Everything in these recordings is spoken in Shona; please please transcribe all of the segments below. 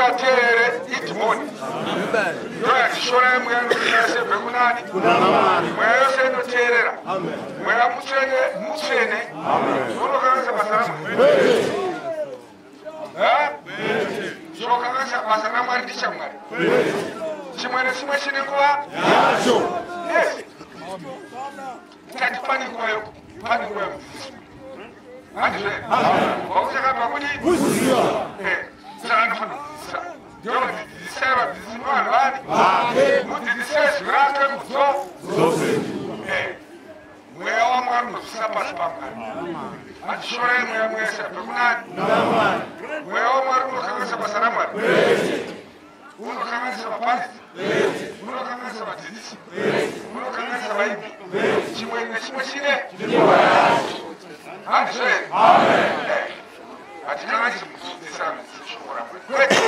Asingateerere idhimoni. Ndoyatishora mweya nokunyasebve kunani? Mweya yose inoteerera. Mweya mutsvene mutsvene. Unokanganisa basa raMwari. Chinokanganisa basa raMwari ndichamwari. Chimwe nechimwe chine nguva yacho. Yes. Tati pane nguva pane nguva yokudzidziswa. Handizve? Wakuchakabva kudi? Kuziva. Saka anofanira kudzidzisa. Ndovadzidzisai vadzidzisi vanhu vani? Mudzidzise zwi rake kudzo. Mweya waMwari unozvisa pasi paMwari. Handishorai mweya mweya sabve kunani? Mweya waMwari unokanganisa basa raMwari. Unokanganisa vaparidzi. Unokanganisa vadzidzisi. Unokanganisa vaimbi. Chimwe nechimwe chine. Handizvo here? Hatikanganisi mukudzidzisa shoko raMwari. Kwete.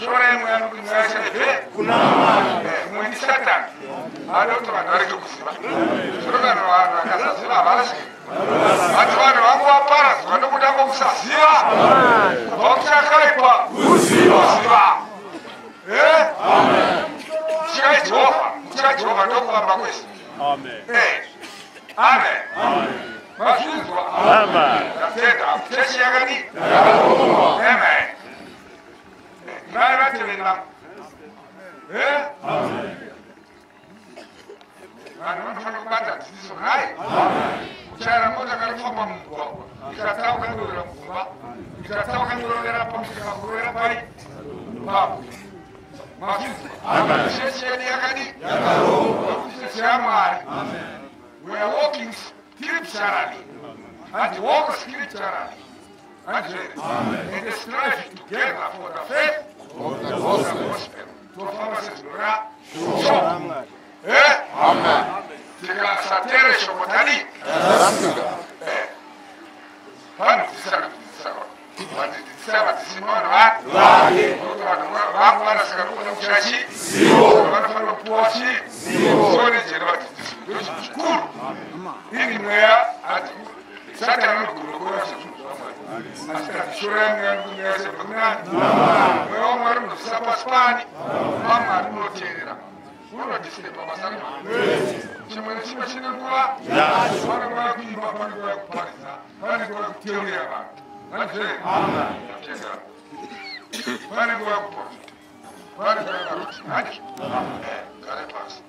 Shorai mweya nokuti mweya chaibve Kuna Mwari. Mumwe ndisatani ada kuti vanhu varege kuziva. Zvino kana vanhu vakasaziva havarasiki. Ati vanhu vangu vaparadzwa nokuda kwokusaziva. Kubva kuchakaipa Kuziva. kuziva. Kutyai Jehovha. Kutya Jehovha ndokuvamba kwese. Amen. Mazvinzwa. Ndatenda. Chechi yakadii? Amen. Mai vateveri vangu. Vanhu vanofanira kubata dzidziso nhai. Kuchaira mota kana kufamba mumugwagwa ikatsauka inorera mugomba, ikatsauka inorera pamusika, kurovera pai papo. Mazvinzwa. Chechi yedu yakadii? Nokuti chechi yaMwari. We are walking scripturally and walk scripturally and, and strive together for the faith Of the of the gospel. gospel. Tofamba sezvinora shoko. Tikasatere shoko tadi Tarasika. vanodzidzisa kudzidzisa vadzidzisa vadzidzisi vanhu vani Vake. nokuti vanhu vangu varasika nokuda kushaya chii Zivo. vanofanira kupuwa chii zivo nejere vadzidzisi ndochinhu chikuru. Ini mweya satani anogona kureva zvezvinhu zvaMwari, asi katishora mweya nokuti mweya sebva kunani? Mweya waMwari unozvisa pasi pani paMwari, unoteerera, unodisipa basa raMwari. Chimwe nechimwe chine nguva. Yacho. Pane nguva yekuimba, pane nguva yekuparidza, pane nguva yekuteurira vanhu. Handizve? Ndatenda. Pane nguva yekuprofita, pane nguva yekuti handizvo. Gare pasi.